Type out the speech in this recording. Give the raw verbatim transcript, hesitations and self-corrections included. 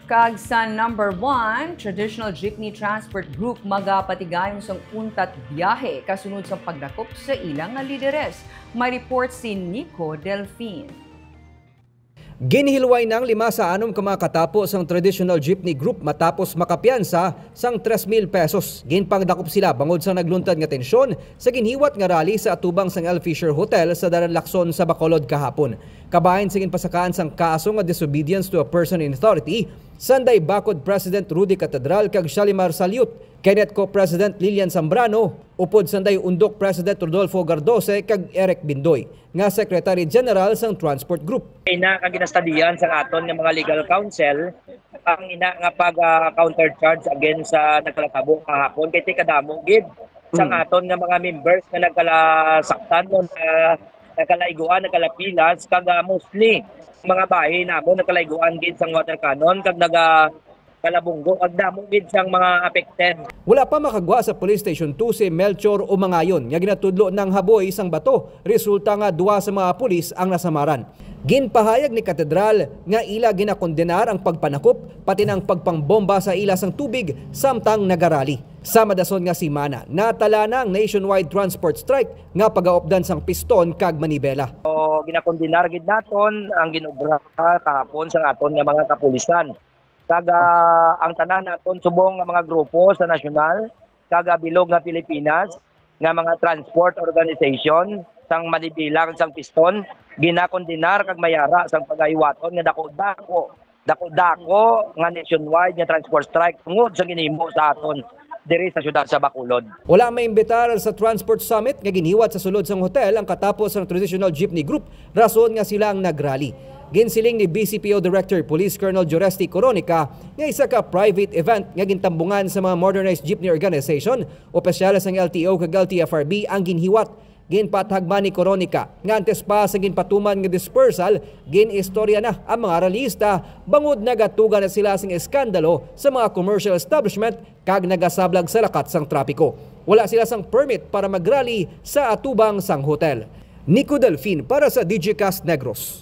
Kag sa number one, traditional jeepney transport group magapatigayon sang untat biyahe kasunod sang pagdakop sa ila nga lideres. May report si Nico Delfin. Ginhilway na ang lima sa anom ka mga katapo sang traditional jeepney group matapos makapiyansa sang tres mil pesos. Ginpangdakop sila bangod sa nagluntad nga tensyon sa ginhiwat nga rally sa atubang sang El Fisher Hotel sa Daran Lacson sa Bacolod kahapon. Kabahin sa ginpasakaan sang kaso nga disobedience to a person in authority, Sanday Bacod President Rudy Catedral kag Shalimar Saliut, Kenneth Co President Lilian Zambrano, upod Sanday Undok President Rodolfo Gardose kag Eric Bindoy, nga Secretary General sang Transport Group. Ina ka ginastadian sang aton nga mga legal counsel ang ina nga pag ah, counter charge against sa nagkalatabo kahapon kay ti kadamo gid sang Mm. aton nga mga members nga nagkalasaktan no na nagkalaiguan, nagkalapilas kag ah, mostly mga bahin namo nagkalaiguan gid sang water cannon kag naga kalabunggo kag damo gid sang mga affected. Wala pa makagwa sa Police Station two si Melchor Umangayon nga ginatudlo nang haboy sang bato, resulta nga duha sa mga pulis ang nasamaran. Ginpahayag ni Katedral nga ila ginakondenar ang pagpanakop pati na ang pagpangbomba sa ila sang tubig samtang nagarali. Sa madason nga semana, natala na ang nationwide transport strike nga pagaupdan sang Piston kag Manibela. So, ginakondenar gid naton ang ginobra kahapon sang aton nga mga kapulisan. Kag ah, ang tanan naton subong nga mga grupo sa nasyonal kag ah, bilog nga Pilipinas nga mga transport organization sang Manibela kag sang Piston ginakondenar kag mayara sang pagahiwaton nga dako-dako dako-dako nga nationwide nga transport strike tungod sa ginhimo sa aton diri sa siyudad sa Bacolod. Wala maimbitar sa Transport Summit nga ginhiwat sa sulod sang hotel ang katapos sang traditional jeepney group, rason nga sila ang nagrally. Ginsiling ni B C P O Director Police Colonel Joresti Coronica nga isa ka private event nga gintambungan sa mga modernized jeepney organization, opisyales sang L T O kag L T F R B ang ginhiwat. Ginpatagman ni Coronica nga antes pa sa ginpatuman nga dispersal, gin-istorya na ang mga rallyista bangod nagatuga na sila sing eskandalo sa mga commercial establishment kag nagasablag sa lakat sang trapiko. Wala sila sang permit para magrally sa atubang sang hotel. Nico Delfin para sa Digicast Negros.